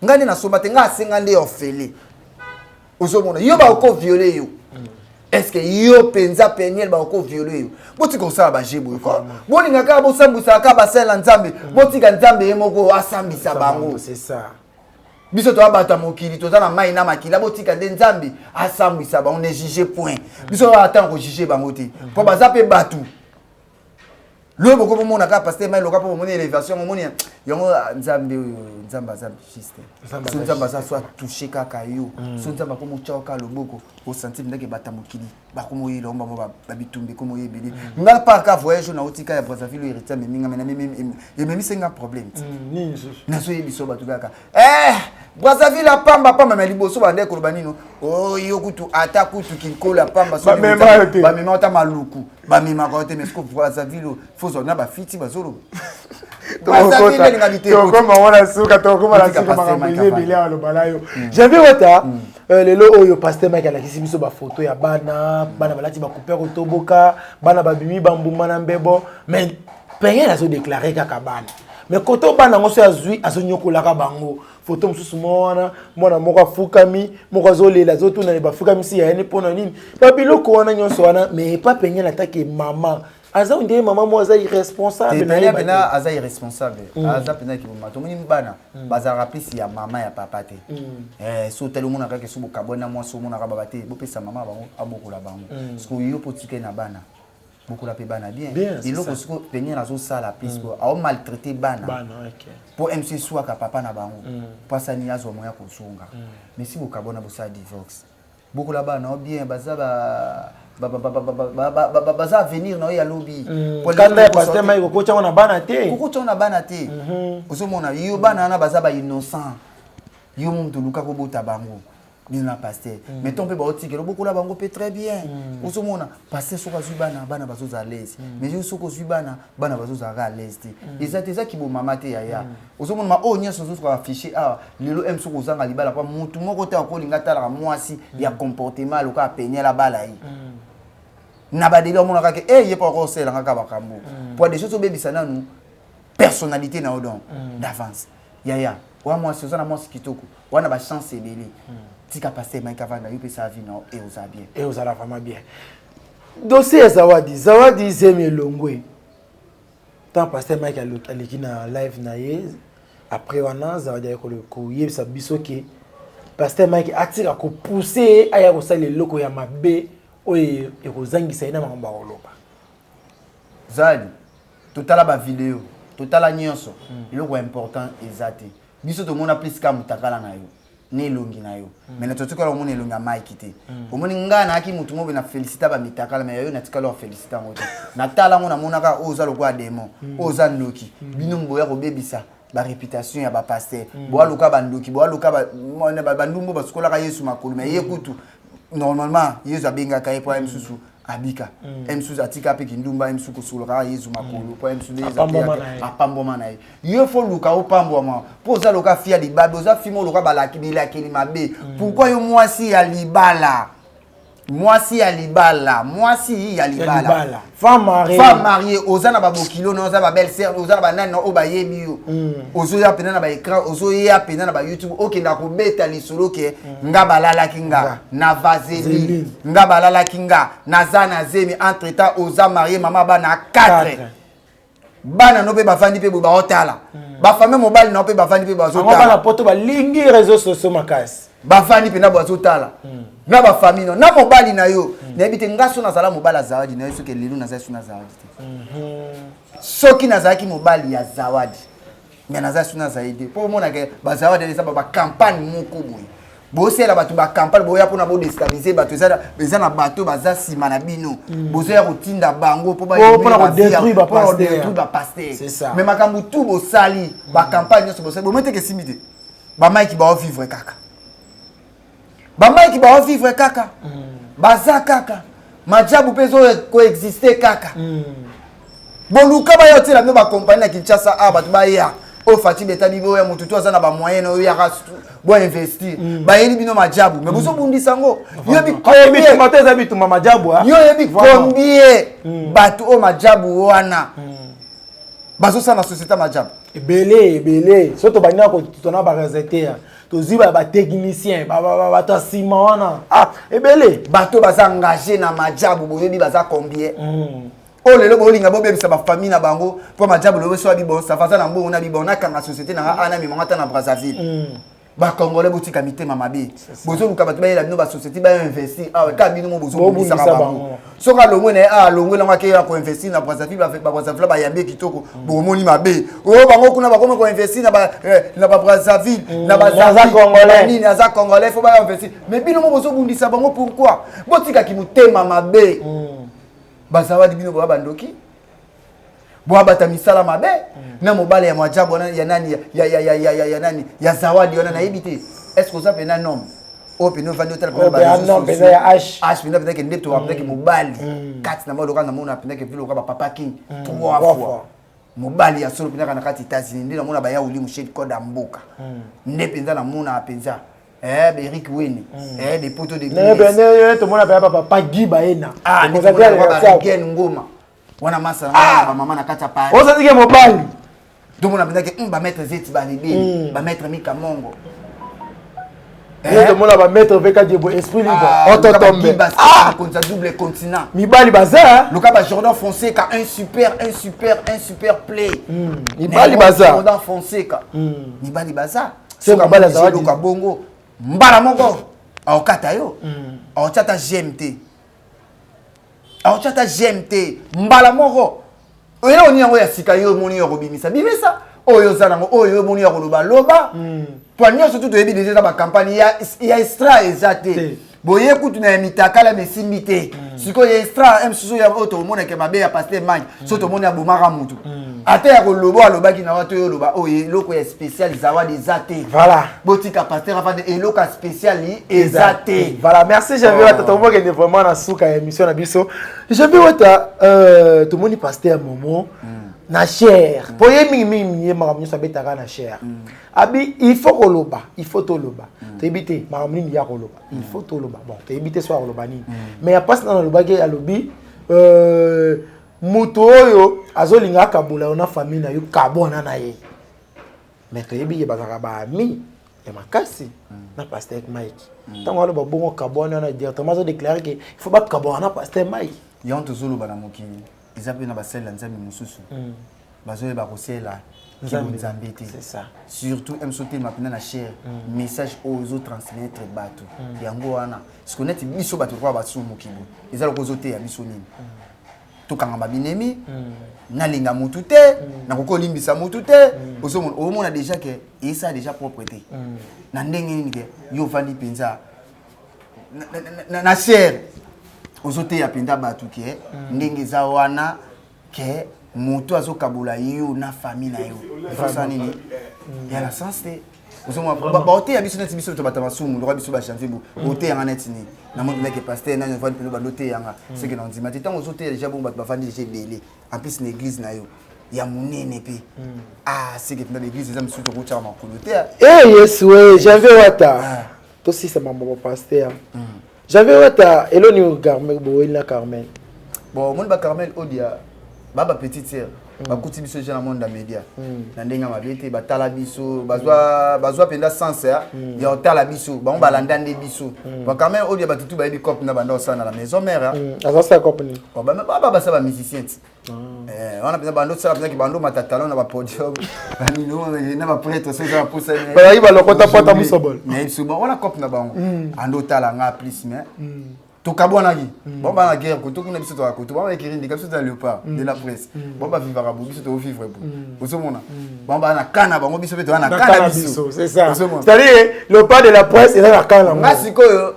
Nga nde nasomba te, nga asenga nde ofele. Ozomona yo bako violer yo. Est-ce que yo penza Peniel bako violer yo? Botika kosala baje boye quoi. Bolinga kaka bosambwisaka kaka basala na Nzambe. Botika Nzambe ye moko asambisa bango. C'est ça. Biso toza bato ya mokili, toza na mai na makila, botika nde Nzambe asambwisa bango, ne juge point. Biso toza ata kojuge bango te, mpo baza mpe bato. Loyo boko bomona kaka pasteur mai loka mpo bomoni élévation, omoni yango Nzambe oyo, Nzambe aza juste. So Nzambe aza so atouche kaka yo, so Nzambe akomotya kaka loboko, osanti ndenge bato ya mokili bakomoyela omba mo babitumba ekomoya ebele. Nga par ka voyage oyo nautika ya Brazzaville, oyo héritier ameminga, me ememisi nga problème ti nazoyebisa bato kaka Brazzaville apamba pamba, me liboso bande koloba nino oyo kutu ata kutu kinkolo ya pamba bamema ata maluku bamemaka yo te. Mais siko Brazzaville fozwa na bafiti bazoloba. Tokoma wana suka, tokoma na suka, makambo eza ebele aloba na yo. Janvier Wata, lelo oyo pasteur Mike alakisi biso bafoto ya bana, bana balati bakupe kotoboka, bana babimi bambuma na mbebo, mais Peniel azodéclare kaka bana, mais koto bana yango so azwi azonyokolaka bango. Foto mosusu mo wana, mwana moko afukami, moko azolela, azotuna bafukamisi ya yeni mpona nini, babiloko wana nyonso wana. Mais epa Peniel atake mama aza ondire mama mo aza irresponsable. Pena aza irresponsable, aza pena kiboma. Tomoni bana bazalaka plus ya mama ya papa te. So otali, omona kaka so bokabwani na mwasi, omonaka baba te, bopesa mama bango abokola bango. Parce que yo mpo otikali na bana, bokola mpe bana bien. Eloko siko Peniel azosala plus ko aomaltraite bana mpo mc eswaka papa na bango mpo asani azwa moya kozonga. Mais si bokabwana, bosala divorce, bokola bana o bien, baza baza avenir na oyo ya lobi. Kanda ya pasteur Mike kokotyango na bana te. Kokotyango na bana te. Ozomona yo bana wana baza bainnocent, yo moto oluka kobota bango bino na pasteur, mais to mpe baotikela obokola bango mpe très bien. Ozomona pasteur soki azwi bana, bana bazozala à l'aise, mais yo soki ozwi bana, bana bazozalaka à l'aise te. Eza te, eza kibomama te yaya. Ozomona ma oyo nyonso ozosoka affiche awa lelo m soki ozanga libala, mpo motu moko te akolinga atalaka mwasi ya comportement loka Peniel abala ye na badeli. Omonaka ke e ye mpo akosalelanga kaka makambo po déjà ozobebisa nanu personnalité na yo. Donc d'avance yaya, wa mwasi oza na mwasi kitoko wana, bachance ebele. Tika pasteur Mike avanda, yo mpe vie na yo e oza bien. E ozala vraiment bien. Dossier ya Zawadi, Zawadi zemi elongwe. Tant pasteur Mike aleki na live na ye, après wana Zawadi aye koyebisa biso ke pasteur Mike atika kopousse ye aya kosala eloko ya mabe oyo ekozangisa ye na makambo ya koloba. Zawadi, totala bavideo, totala nyonso, eloko ya important eza te. Biso tomona plus ka mutakala na yo na elongi na yo, mais na totikala omona elongi ya Mike te. Omoni ngai nayaki motu moko na félicita bamitakala, mais yayo natikala ofélicita yango te. Natala yango, namonaka oyo oza lokola démon, oyo oza ndoki. Bino boya kobebisa baréputation ya bapasteur, boaluka bandoki, boaluka bandumbo basukolaka Yesu makolo. Mais ye kutu normalement Yesu abengaka ye mpo ye mosusu abika, ye mosusu atika mpe kindumba, ye mosusu kosukolaka Yesu makolo mpo ye mosusu apambwama na ye. Yo fo luka opambwama mpo oza loka fi ya libabe, oza fi mo loka balaki bilakeli mabe. Pourquoi yo mwasi ya libala, mwasi ya libala, mwasi ya libala, femme mariée, femme mariée, oza na babokilo na, oza babelle sœur, oza na banani na oyo bayebi yo, ozoya mpena na baécran, ozoya mpena na bayoutube, okenda kobeta lisolo ke nga balalaki nga na vaseline, nga balalaki nga naza na zemi. Entre temps oza marié, mama bana 4, bana no mpe bafandi mpe boye baotala, bafame mobali na yo mpe bafandi mpe bazotala. Poto balingi réseau sociaux makasi. Bafandi mpena bazotala na bafamille no na mobali na yo. Nayebi te, nga so nazala mobali ya Zawadi na yo, soki lelo nazali so na Zawadi te. Soki nazalaki mobali ya Zawadi, me naza so nazali te, mpo omonake bazawadi eza bacampagne moko boye bosala bato bacampagne, boya mpona bodéstabiliser bato. Eza na bato baza nsima na bino, bozoya kotinda bango mpo kodétruire bapasteur. Mais makambo tu bosali, bacampagne nyonso bosali, bomoi teke esimbi te. Bamike baovivre kaka, bamike baovivre kaka, baza kaka majabu mpe ezokoexiste kaka. Boluka baya otiela bino bakompagnie na Kinshasa awa, bato baya. Oyo Fatshi beta bibo ya mutu to aza na ba moyen oyo yaka bo investir. Mm. Bayeli bino majabu mais bozo bundisa ngo. Yo bi combien te eza bitumba majabu ah. Yo yebi combien mm. bato oyo majabu wana. Mm. Bazo sala na société majabu. Ebele ebele so to bandi ko tona ba recette tozwi ba technicien bato ya nsima wana ah ebele bato baza engagé na majabu boyebi baza combien mm. Oyo lelo bolinga bobebisa bafamille na bango mpo majabu lobe so abibon safa aza na mbongo na bibon nakanga société na nga ana memanga ata na Brazzaville. Bacongolais botika mitema mabe, bozoluka bato bayela bino basociété bainvestir awa, kaka bino mo bozobundisaka bango. Soki alongwe na ye a alongwe nango akeya koinvestir na Brazzaville, babrazzaville bayambi ye kitoko, bomoni mabe oyo bango kuna bakomi koinvestir na babrazzaville na bazanini, aza congolais fo bainvestir, mais bino mo bozobundisa bango. Pourquoi botikaki motema mabe? Bazawadi bino boya bandoki, boabata misala mabe na mobali ya majabu wana ya nani ya nani ya zawadi wana, nayebi te. Est ce que oza mpena nom oyo mpena ovandi otala h mpena mpena ke nde toka mpena ke mobali kati na maloka namona mpena ke vile oka bapapa king trois fois mobali ya solo mpena na kati États-Unis nde namona baya wili mushedi code ya mboka nde mpenza namona mpenza Eric Weni de poto de tomona mpenza papa Guy Baena. Ah, Ngoma wana masa na bamama na kati ya Paris. Ozalike mobali. Tomona mpenza ke bamaître Zeti Balebeli, bamaître Mika Mongo. Tomona bamaître Veka Diebo, esprit libre, ototombe konza double continent. Mibali baza. Luka ba Jordan Fonseca, un super, un super, un super play. Mibali baza. Jordan Fonseca, mibali baza. Soki aluka bongo mbala moko aokata yo, aotya ata gm te, aotya ata gm te mbala moko. Eloko nini yango ya sika yo omoni yo kobimisa? Bimisa oyo oza nango, oyo omoni ya koloba loba, po nyonso tu toyebi deja eza bacampagne ya extra eza te. Boye kutu na ya mitakala mesimbi te. Sikoyo ya extra mosusu oyo tomonake mabe ya pasteur Mike, so tomoni abomaka mutu, ata ya koloba alobaki na wato oyo oloba oyo eloko ya spécial zawadi eza te. Voilà. Botika pasteur afande, eloko ya spécial eza te. Voilà, merci Janvier Wata. Tomokende vraiment na suka ya émission na biso. Janvier Wata, tomoni pasteur Momo na chair po ye mingimingi ye makambo nyonso abetaka na chair. Abi il faut koloba, il faut toloba, toyebi te makambo nini ya koloba, il faut toloba. Bon, toyebi te so akoloba nini, mais ya mpasi nano alobaki, alobi moto oyo azolinga akabola yo na famille na yo, kabwana na ye. Mais toyebi ye bazalaka baami ya makasi na pasteur Mike. Ntango aloba bongo kabwana wana, directement azodéclare ke il faut bakabwana na pasteur Mike. Yango tozoloba na mokili eza mpe na basali ya Nzambe mosusu bazoyeba kosela Nzambe te, surtout mso telema mpenza na chair, message oyo ozotransmettre bato yango wana. Siko neti biso bato lokola basumuki boye, eza lokola ozoteya biso nini? Tokangama binemi, nalinga mutu te, nakoki olimbisa mutu te. Ozomona, omona déjà ke esa déjà propre te. Na ndenge nini ke yo ovandi mpenza na chair, ozoteya mpenza bato ke ndenge eza wana ke moto azokabola yo na famille na yo, efosala nini ya na sens te? Ozomona baoteya biso neti biso to bato ya masumu lokola biso bajanvier bo oteyanga neti nini? Namoni mpenzake pasteur nani ovandi mpenza bando oteyanga soki na ondima te. Ntango ozoteya deja bongo, bato bavandi deja ebele, en plus na église na yo ya monene mpe, ah, seke mpenza baeglise eza mosusu tokotyaka makolo te. E Yesu e! Janvier Wata, tosisa mambo bapasteur. Janvier Wata, eloni Carmel boyeli na Carmel? Bon, omoni bacarmel odia ba bapetite sœur bakuti biso deja na monde ya média na ndenge ya mabe te. Batala biso, bazwa mpenza sens ya kotala biso, bango balanda nde biso. Bacarmel odia, bato tu bayebi cope na banda osala na la maison mère. Azasala cope nini? Baba basala bamusicien ti wana mpenza bando osala mpenzaki bando mata talon na bapodium banini na baprêtre so eza baposa. Bazalaki balokota pota musobol. Nayebi so wana cope na bango ando otala nga plus, mais tokabwanaki. Bango bana guerre koto kuna, biso toka koto. Bango ekiri ndika, biso toza léopard de la presse. Bango bavivaka bo, biso tovivre bo. Ozomona bango baa na ka na bango, biso mpe toza na ka na biso. C'est-à-dire léopard de la presse eza na ka na nga. Sikoyo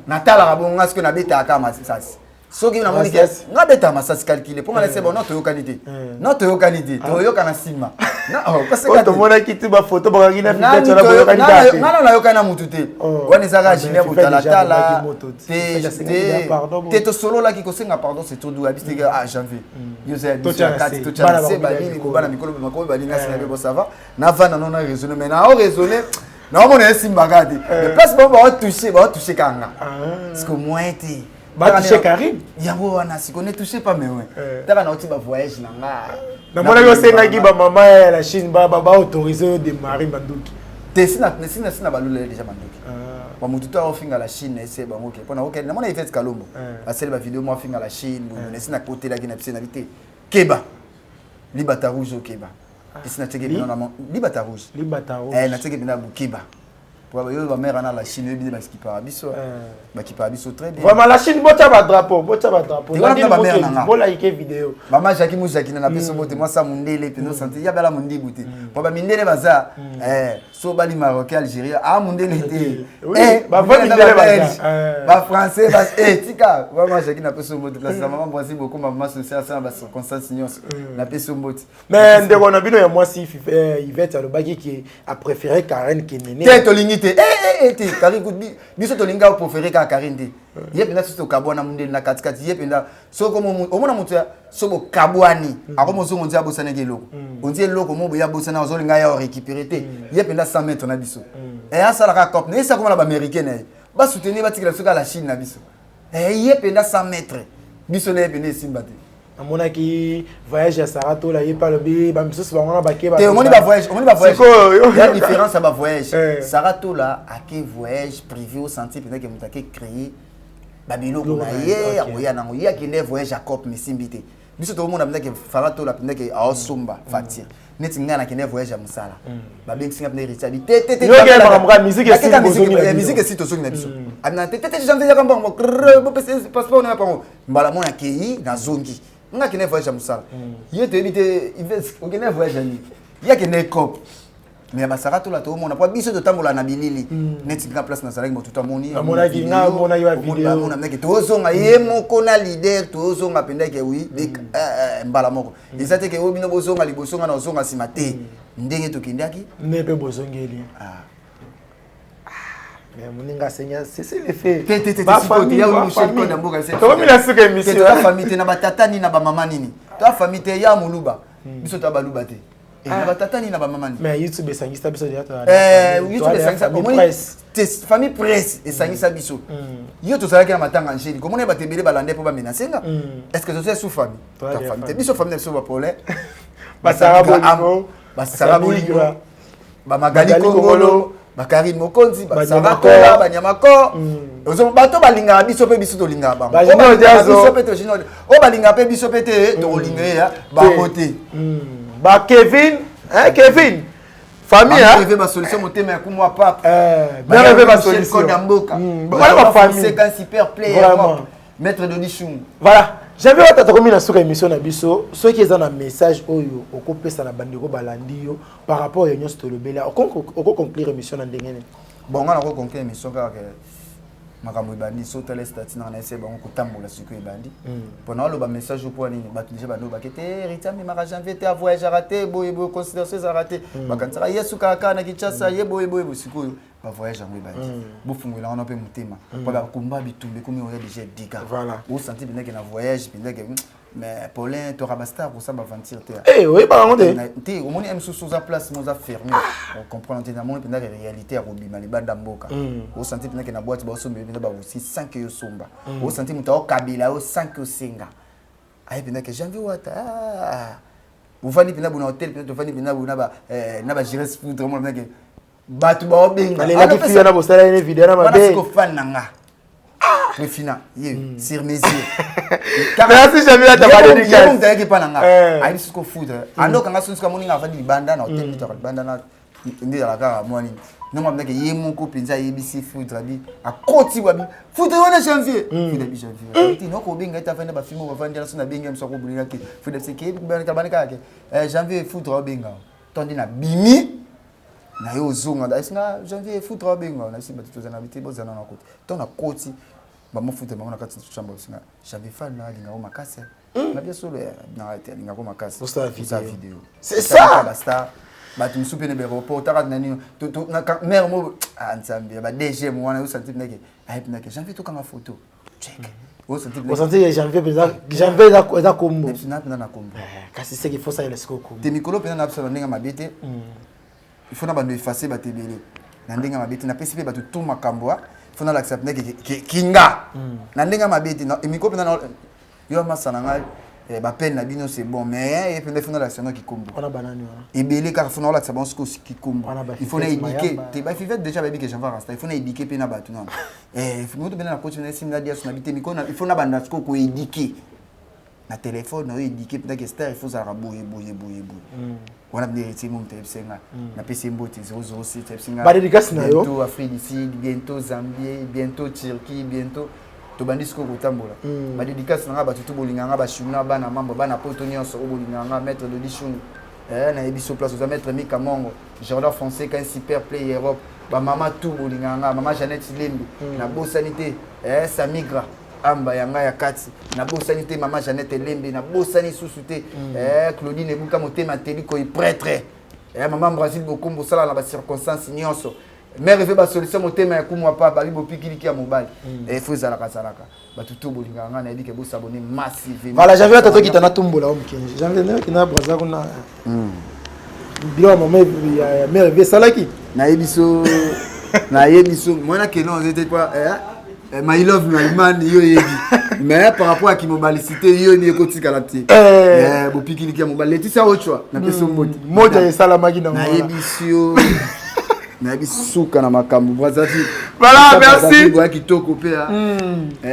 natalaka bongo, nga sikoyo nabetaka kaka masasi. Soki namoni ke nga betaka masasi calcule mpo nga nase bon, no toyokani te, no toyokani te, toyoka na nsima. Oh, tomonaki ti bafoto bakangaki na ngana nayokani na mutu te oh. wana ezaka julien botalatala te tosololaki kosenga pardon c'est trop doux abisi teke ah janvier mm. yo oza ya biso ya kati totya na se banini bana mikolo makomi balinga sina bebo ça va navanda no na raisonne mais nao raisonne naomona esimbaka te mais place bango baotouche baotouche kanga ah. parce que moyen te batouche Karine yango wana siko ne touche pas mais ouais eh. taka nauti ba voyage na nga namonaki osengaki bamama ya la Chine baautorise yo démarrer manduki te sina balula déjà manduki ah. bamotu to aofinga la Chine ese bango ke mpona okende namona Yvette Kalombo eh. asali bavideo mwa afinga la Chine boye eh. esi nakotelaki na biso na bi te keba libata rouge okeba ah. esi natiaki bino libata rouge natiaki bino na bokeba yo ba mère ana la Chine oyebi nde bakipaka biso eh. bakipaka biso très bien vraiment la Chine botya ba drapeau botya ba drapeau wana ba mère nanga bolayike vidéo mama Jackie Mujaki na peso mbote mwasa mundele pendo mm. santé ya bala mundibu te mm. po ba mindele baza mm. eh so bali marocain algérien ah mundele te eh ba va mindele baza ba français ba eh tika mama Jackie na peso mbote place na mama Boisi beaucoup mama sociale ça ba circonstances nyonso na peso mbote Mais ndeko na bino ya mwasi eh, Yvette alobaki ke a préféré Karen ke Nene. Te tolingi te. Eh eh eh te Karine biso tolingi a préféré ka Karine te. Ye mpenza soki tokabwana mundele na katikati ye mpenza soki omona moto ya so bokabwani mm. akoma ozonga onzi abosanaki eloko mm. onzi eloko mo boye abosana ozolinga ya orécupéré te mm. ye mpenza 100 mètre na biso e asalaka cop na ye sakoma na baaméricain na ye basoutenir batikela biso kaka la chine na biso ye mpenza 100 mètre biso na ye mpenza esimba te Namonaki voyage ya Sarah Tola ye pe alobi ba misusu bango wana bake ba Te omoni ba voyage omoni ba voyage sikoyo ya différence ya ba voyage eh. Sarah Tola ake voyage privé au sentier peut-être que moto ake créer ba biloko na ye akoya nango ye akende voyage ya cop misimbi te biso tokomona mpenza ke Sarah Tola mpenza ke aosomba mm. facture neti ngai nakende voyage ya mosala mm. babengisi ngai mpenza héritier abi te te te musique esi tozongi na biso mm. abina te te te janvier yaka mbongo bopesa passeport na bango mbala mona akei nazongi nga akende voyage ya mosala mm. ye toyebi te okende voyage ya nini ye akende cope mais ya basaka tola toomona mpo biso totambola na bilili mm. neti nga place nazalaki moto tamoni meke tozonga ye mm. moko na leader tozonga mpenza ke wi eh, eh, mbala moko eza te ke oyo bino bozonga liboso nga na ozonga nsima te ndenge tokendaki nde mpe bozongeli ah. Mais moninga asengi cessez le feu. Te te te tokomi na suka émission. Te famille te na batata nini na bamama nini. Toa famille te ya moluba. Hmm. Biso toa baluba te. Eh, na ah. batata nini na bamama nini. Mais YouTube esangisa biso déjà toa. Eh YouTube esangisa omoni te famille presse esangisa biso. Hmm. Yo tozalaki na matanga Angélique. Omoni bato ebele balanda mpo bamenase nga. Hmm. Est-ce que tozali sous famille? Toa famille te. Biso famille na biso ba problème. Basara bolingo. Basara bolingo. Ba Magali Kongolo, ba Karine Mokonzi, ba Sarah Kola, ba Nyamakor. Mm. Bato balingaka biso mpe biso tolingaka bango. Biso mpe to Junior. Oyo balingaka mpe biso mpe te mm. tokolinga ye bango te. Mm. Ba Kevin, hein Kevin. Famille hein. Rêver ba solution motema ya kumwa pape. Eh, bien rêver ba solution. Code ya mboka. Voilà ba famille. C'est un super player. Vraiment. Maître Dodi Chungu. Voilà. J'avais wata tokomi na suka émission na biso soki eza na message oyo okopesa na bandeko balandi yo par rapport ya nyonso tolobeli oko conclure émission na ndenge nini bon nga nako conclure émission kaka ke makambo ebandi so tala statut nanga na ese bango kotambola sikoyo ebandi mpo na oloba message mpo nini bato deja bando bake te héritier amemaka janvier te avoyageaka te boye boye considération ezalaka te hmm. bakanisaka ye sukaka kaka na kinshasa ye boye boye sikoyo bavoyage yango ebandi hmm. bofungola wana mpe motema mpo bakomba bitumba ekomi oya deja dega osanti mpenzake na voyage mpenzake mais Paulin toka ba star kosala ba aventure te eh oyebaka yango te te omoni mosusu oza place mo oza fermé ah. comprendre te namoni mpenza ke réalité ya kobima libanda mboka mm. osanti mpenza ke na boîte baosombeli mpenza baosi sans ke yosomba mm. osanti moto aokabela yo sans ke osenga aye mpenza ke janvier wata ah. ovandi mpenza bona hotel mpenza tovandi mpenza bona na ba gires foudre omona mpenza ke bato baobenga alelaki fille wana bosala ye video na mabe fan na nga Prefina, ye mm. sur mesure. Merci Jamila Tabadeli. Ye mutu ayaki pa na nga. Eh. Ayebi siko foudre. Mm. Ando kanga soni siko amoni nga afandi libanda na hotel mm. libanda na nde ezalaka kaka mwa nini. Ndongo amindaki ye moko mpenza ayebisi foudre abi akoti wabi foudre wana janvier. Mm. Foudre abi janvier. Ti noko obenga ete afandi na bafilme bafandi na so nabengi ye mosu akobulela te. Foudre seke bani kaka ke eh, janvier foudre obenga. Tondi na bimi na yo ozonga ayebisi nga janvier foutre abenga na bisi bato tozala na te bozala na koti ntango nakoti bamofuta bango na kati chambre ayebisi nga janvier fal na alinga yo makasi. Na bien solo na te alingako makasi. Osala Osala video. vidéo. C'est ça! Ba star. Bato mosusu mpe na baéroport taka na nini mare mo ah nzambe ya ba DGM wana osanti mpinake aye mpinake janvier tokanga photo check osanti Osanti ke janvier mpenza, janvier eza kombo. Na mpenza na kombo. Kasi seke faut salela sikoyo kombo. Te mikolo mpenza na biso na ndenge mabe te, il faut na bando effacer bato ebele na ndenge mabe te. Napesi mpe bato tout makambo a il faut nalakisa mpenza kinga na ndenge mabe te. Mikolo mpenza yo masa na ngai bapene na bino, c'est bon, mais ye mpenza il faut nalakisa no kikombo. Wana banani wana? Ebele kaka faut naolakisa bango sikoyo kikombo. Wana ba Il faut na Fivette éduquer Mayamba. te bafivete déjà bayebi ke janvier rasta, il faut na éduquer mpe na bato nano moto mpenza na koti na esimi na diaso na bi te mikolo il faut na banda sikoyo koéduquer na telefone na oyo éduquer mpenza ke star il faut ozalaka boye boye boye boye. Wana mpe héritier mo moto ayebisi nga, napesi ye mbote 007, ayebisi nga Ba dédicace na yo. Bientôt Afrique du Sud, bientôt Zambie, bientôt Turquie, bientôt tobandi sikoyo kotambola. Badédicace na nga, bato to bolinga nga, bashuna bana mambo bana poto nyonso oyo bolinga nga, maître Dodi Shungu, nayebi so place oza, maître Mika Mongo, Jordan Fonseca, un super play Europe, bamama tout bolinga nga, mama Jeannette Lembe, nabosani te, Samigra amba ya ngai ya kati, nabosani te, mama Jeannette Lembe, nabosani susu te, Claudine Ebuka motema teli koi prêtre, mama Brazil Bokombo osala na bacirconstance nyonso, mare efe basolution motema ya kumwa pa babi bopikiliki ya mobali, faut ezalaka zalaka bato to bolingaka ngai, nayebi ke bosabone massivement. Voilà, janvier ata tokita na tumbola o mokenzi janvier ndenge na Braza kuna biloko ya mama ya mare vie esalaki. Nayebi so mwana keno ozo te pa my love my man, yo yebi, mais par rapport à kimobalicité yo ni ekotikala te. Bopikiliki ya mobali Letisia Ochwa, napesi yo mbote. Moja esalamaki na mwana. Nayebi si yo, nayebi suka na makambo Brazzaville. Voilà, merci. Boya kitoko mpe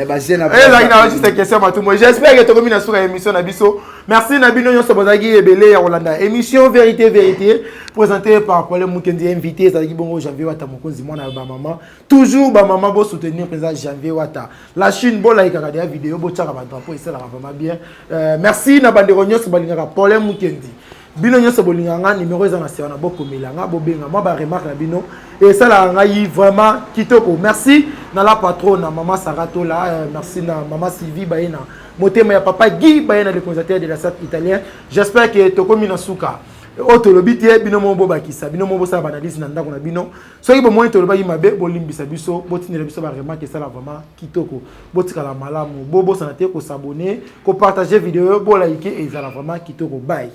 bajeune. Ezalaki na juste question matumo. J'espère que tokomi na suka ya émission na biso. Merci na bino nyonso bozalaki ebele ya kolanda émission Vérité Vérité, présenté par Paul Mukendi. Invité ezalaki bongo Janvier Wata Mokonzi, mwana ya bamama. Toujours bamama bosoutenir mpenza Janvier Wata la Chine, bolayikaka deya video, botiaka badrapeau, esalaka vraiment bien. Merci na bandeko nyonso balingaka Paul Mukendi. Bino nyonso bolingaka nga, numéro eza na se wana, bokomela nga, bobenga mwa baremarque na bino, esalaka ngai vraiment kitoko. Merci na la patronne, na mama Saratola, merci na mama Sylvie Baye na motema ya papa Guy Baye na le conservateur de la sat italien. J'espère que tokomi na suka. Oyo tolobi te, bino mo bobakisa, bino mo bosala baanalyse na ndako na bino. Soki bomoni tolobaki mabe, bolimbisa biso, botindela biso baremarque, esala vraiment kitoko. Botikala malamu, bobosana te kosabonner, kopartage video, bolike, ezala vraiment kitoko. Bye.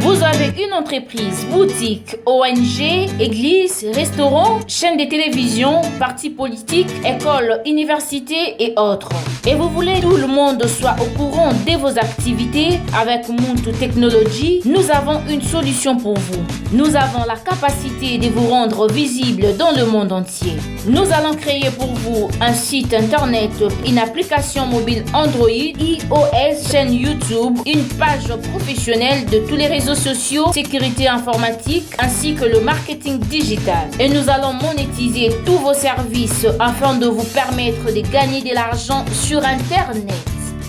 Vous avez une entreprise, boutique, ONG, église, restaurant, chaîne de télévision, parti politique, école, université et autres. Et vous voulez que tout le monde soit au courant de vos activités? Avec Muntu Technology, nous avons une solution pour vous. Nous avons la capacité de vous rendre visible dans le monde entier. Nous allons créer pour vous un site internet, une application mobile Android, iOS, chaîne YouTube, une page professionnelle de tous les réseaux sociaux, sécurité informatique, ainsi que le marketing digital. Et nous allons monétiser tous vos services afin de vous permettre de gagner de l'argent sur Internet.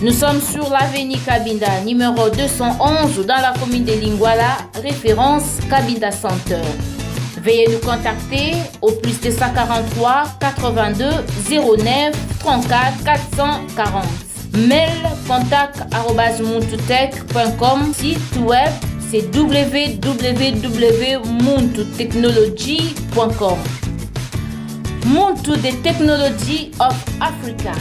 Nous sommes sur l'avenue Kabinda, numéro 211, dans la commune de Lingwala, référence Kabinda Center. Veuillez nous contacter au plus 243 82 09 34 440. Mail contact@muntutech.com. Site web, c'est www.muntutechnology.com. Muntu the Technology of Africa.